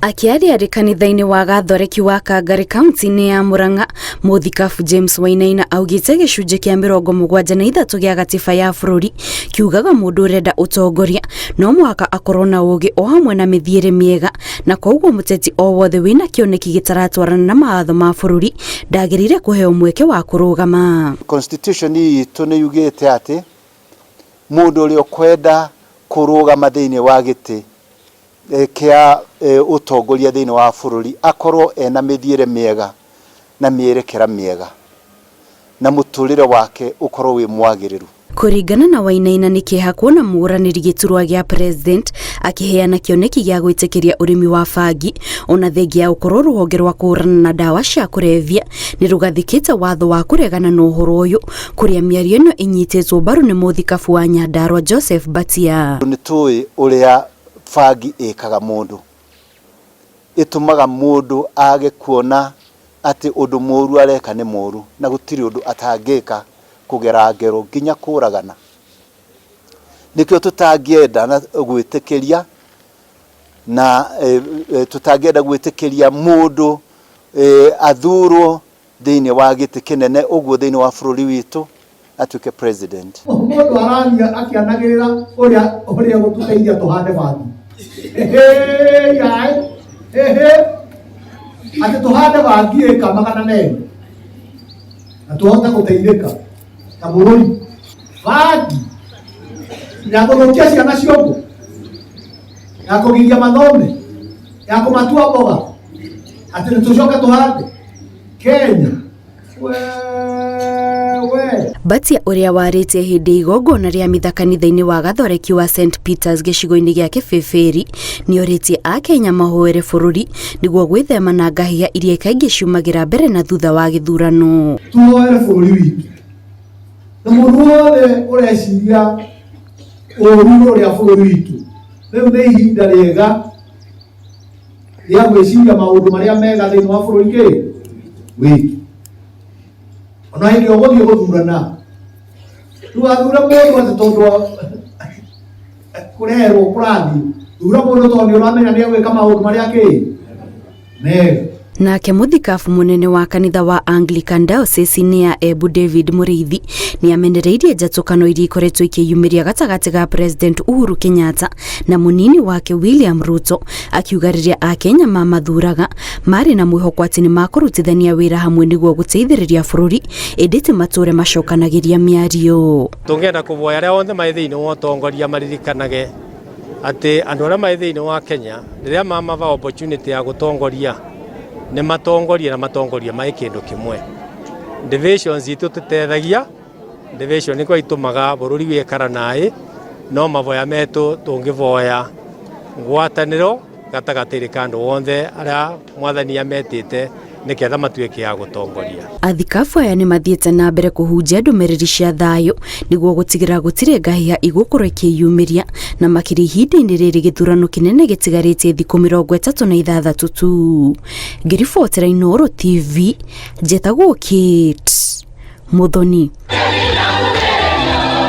Akĩaria arĩ kanitha-inĩ wa Gathoreki wa Kangarĩ kaunti-inĩ ya Murang'a, Mũthikabu James Wainaina augĩte gĩcunjĩ kĩa 73 gĩa gatiba ya bũrũri kiugaga mũndũ ũrenda ũtongoria no mũhaka akorwo na ũũgĩ o hamwe na mĩthiĩre mĩega, na koguo mũteti o wothe wĩna kĩoneki gĩtaratwarana na mawatho ma bũrũri ndagĩrĩire kũheo mweke wa kũrũgama. Constitution itũ nĩ yugĩte atĩ mũndũ ũrĩa ũkwenda kũrũgama thĩinĩ wa gĩtĩ kĩa ũtongoria thĩinĩ wa bũrũri akorwo ena mĩthiĩre mĩega na mĩerekera mĩega na mũtũrĩre wake ũkorwo wĩ mwagĩrĩru. Kũringana na Wainaina nĩ kĩeha kuona mũhũranĩri gĩturwa gĩa president akĩheana kĩoneki gĩa gwĩtĩkĩria ũrĩmi wa bangi ona thengia ya gũkorwo rũhonge rwa kũhũrana na ndawa cia kũrebia nĩ rũgathĩkĩte watho wa kũregana na ũhoro ũyũ, kũrĩa mĩario ĩno ĩnyitĩtwo mbaru nĩ mũthikabu wa Nyandarua Joseph Mbatia. Nĩ tũĩ ũrĩa bangi ĩkaga mũndũ, ĩtũmaga mũndũ age kuona atĩ ũndũ mũru areka nĩ mũru na gũtirĩ ũndũ atangĩka kũgera ngero nginya kũragana. Nĩkĩo tũtangĩenda na gwĩtĩkĩria na tũtangĩenda gwĩtĩkĩria mũndũ athurwo thĩinĩ wa gĩtĩ kĩnene ũguo thĩinĩ wa bũrũri witũ atuĩke president. Mũndũ araria akĩanagĩrĩra ũrĩa ũrĩa gũtũteithia tũhande bangi. Yaĩ, atĩ tũhande bangi ĩka 200 na tũhote gũteithĩka ta bũrũri. Bangi ya gũthũkia ciana ciongo, ya kũgiria mathome, ya kũmatua mboga, atĩ nĩ tũcoke tũhande Kenya. Wewe. Mbatia ũrĩa warĩtie hĩndĩ igongona rĩa mitha kanitha-inĩ wa Gathoreki wa St Peters gĩcigo-inĩ gĩa Kĩbĩbĩri nĩorĩtie Akenya mahoere bũrũri nĩguo gwĩthema na ngahĩha iria kaingĩ ciumagĩra mbere na thutha wa gĩthurano. Tuhoere bũrũri witũ na mũndũ wothe ũreciria ũru ũrĩa bũrũri witũ, rĩu nĩ ihinda rĩega rĩa gwĩciria maũndũ marĩa mega thĩinĩ wa bũrũri kĩ witũ. Ona hĩndĩ ĩyo ũgũthiĩ gũthurana, ndũgathure mũndũ atĩ tondũ kũrerwo kũrathiĩ, thura mũndũ tondũ nĩ ũramenya nĩ egwĩka maũndũ marĩa kĩ mega. Nake mũthikabu mũnene wa kanitha wa Anglican Diocese-inĩ ya Embu David Mũrĩithi nĩ amenereirie njatũkano iria ikoretwo ikĩyumĩria gatagatĩ ga President Uhuru Kenyatta na mũnini wake William Ruto, akiuga rĩrĩa Akenya mamathuraga marĩ na mwĩhoko atĩ nĩ makũrutithania wĩra hamwe nĩguo gũteithĩrĩria bũrũri, ĩndĩ ti matũre macokanagĩria mĩario. Tũngĩenda kũvoya arĩa othe marĩ thĩinĩ wa ũtongoria maririkanage atĩ andũ arĩa marĩ thĩinĩ wa Kenya rĩrĩa mamava opportunity ya gũtongoria nĩ matongorie na matongorie marĩ kĩndũ kĩmwe. Divisions itũ tũtethagia, division nĩkĩo itũmaga bũrũri wĩkara naĩ, no mavoya metũ tũngĩvoya ngwatanĩro gatagatĩ ka andũ othe arĩa mwathani ametĩte nĩketha matuĩke a gũtongoria. Athikabu aya nĩ mathiĩte na mbere kũhunjia ndũmĩrĩri cia thayũ nĩguo gũtigĩrĩra gũtirĩ ngahĩha igũkorwo ikĩyumĩria, na makĩria ihinda-inĩ rĩrĩ gĩthurano kĩnene gĩtigarĩtie thikũ 36 tu. Ngĩribotera Inooro TV, njĩtagwo Kate Muthoni.